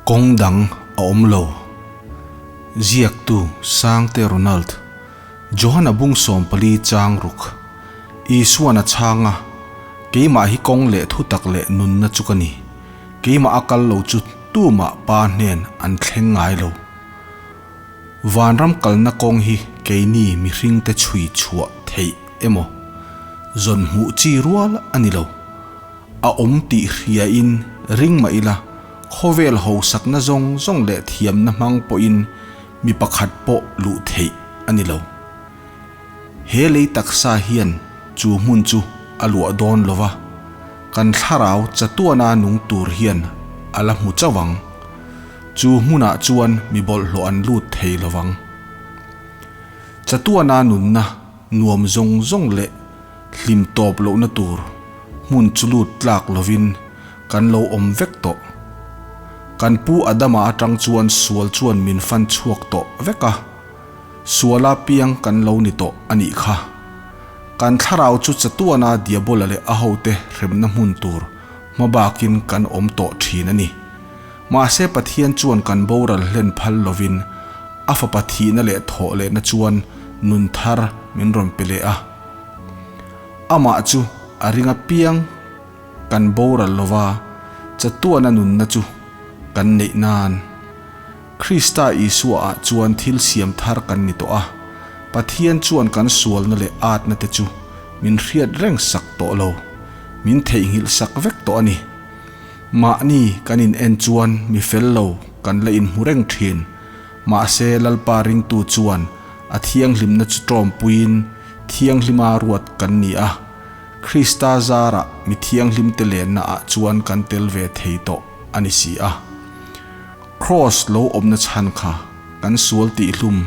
Kawng dang a awm lo. Ziaktu Sangte Ronald, Johana bung 14 chang ruk, Isuan a chhang a, Keimah hi kawng leh thutak leh nunna chu ka ni. Keimah a kal lo chu tumah Pa hnen an thleng ngai lo. Vanram kalna kawng hi keini mihringte chhui chhuah theih emaw zawn hmuh chi rual a ni lo. A awm tih hriain ring mah ila, khawvel hausakna zawng zawng leh thiamna hmang pawhin mi pakhat pawh luh theih a ni lo. He lei taksa hian chu hmun chu a luah dawn lo va, kan thlarau chatuana nung tur hian a la hmu chauh ang. Chu hmunah chuan mi bawlhhlawh an lut thei lo vang. Chatuana nunna nuam zawng zawng leh hlim tawp lohna tur hmun chu lut tlak lovin kan lo awm vek tawh. Kan pu Adama atang chuan sual chuan min fan chhuak tawh vek a. Suala piang kan lo ni tawh a nih kha. Kan thlarau chu chatuana Diabola leh a hote hremna hmun tur hma bakin kan awm tawh thin a ni. Mahse Pathian chuan kan boral hlen phal lovin a fapa thihna leh thawh lehna chuan nun thar min rawn pe leh a. Amah chu a ring apiang kan boral lova chatuana nunna chu kan neih nan. Krista Isua-ah chuan thil siam thar kan ni tawh a, Pathian chuan kan sualna leh atna te chu min hriat reng sak tawh lo, min theihnghilh sak vek tawh a ni. Mahni kan in en chuan mi fel lo kan la inhmu reng thin, mahse Lalpa ringtu chuan a thianghlimna chu tawmpuiin thianghlima ruat kan ni a, Krista zarah mi thianghlimte lenna ah chuan kan tel ve thei tawh a ni si a. Kraws lo awmna chhan kha kan sual tihhlum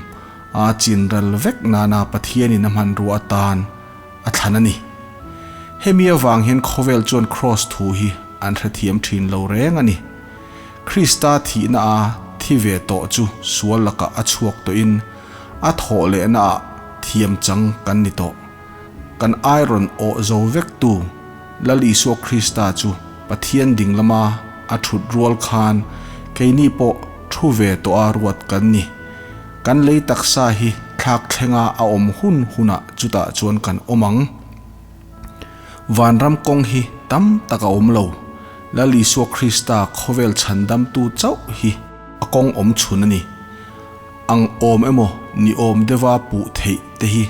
a chin ral vek nana Pathianin a hmanrua atan a thlan a ni. Hemi avang hian khawvel chuan kraws thu hi an hrethiam thin lo reng a ni. Krista thihna a thi ve tawh chu sual lakah a chhuak tawhin a thawh lehna ah thiam chang kan ni tawh. Kan iron awh zo vek tu Lal Isua Krista chu Pathian ding lama a thut rual khan keini pawh thu ve tawh a ruat kan ni. Kan lei taksa hi thlak thlenga a awm hun hunah chutah chuan kan awm ang. Vanram kawng hi tam tak a awm lo. Lal Isua Krista khawvel chhandamtu chauh hi a kawng awm chhun a ni. Ang awm emaw ni awm deuha puh theih te hi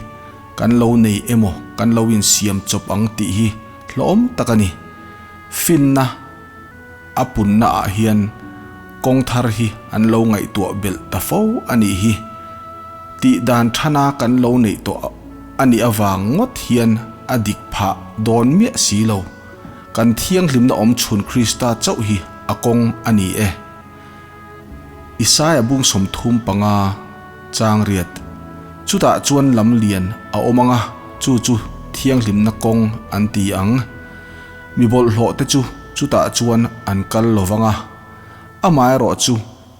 kan lo nei emaw kan lo insiam chawp ang tih hi hlawm tak a ni. Finna a punna ah hian kawng thar hi an lo ngaihtuah belh ta fo a nih hi. Tih dan thana kan lo neih tawh a nih avang ngawt hian a dik phah dawn miah si lo. Kan thianghlimna awm chhun Krista chauh hi a kawng a ni e. Isaia bung 35 chang riat. Chutah chuan lam lian a awm ang a, chu chu thianghlimna kawng an ti ang. Mi bawlhhlawh te chu chutah chuan an kal lo vang a, amaherawh chu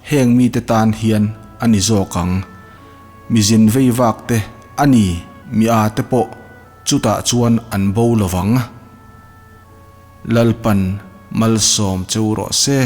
heng mite tan hian a ni zawk ang. Mi zin vei vak te a ni, mi a te pawh chutah chuan an bo lo vang. Lalpan malsawm cheu rawh se.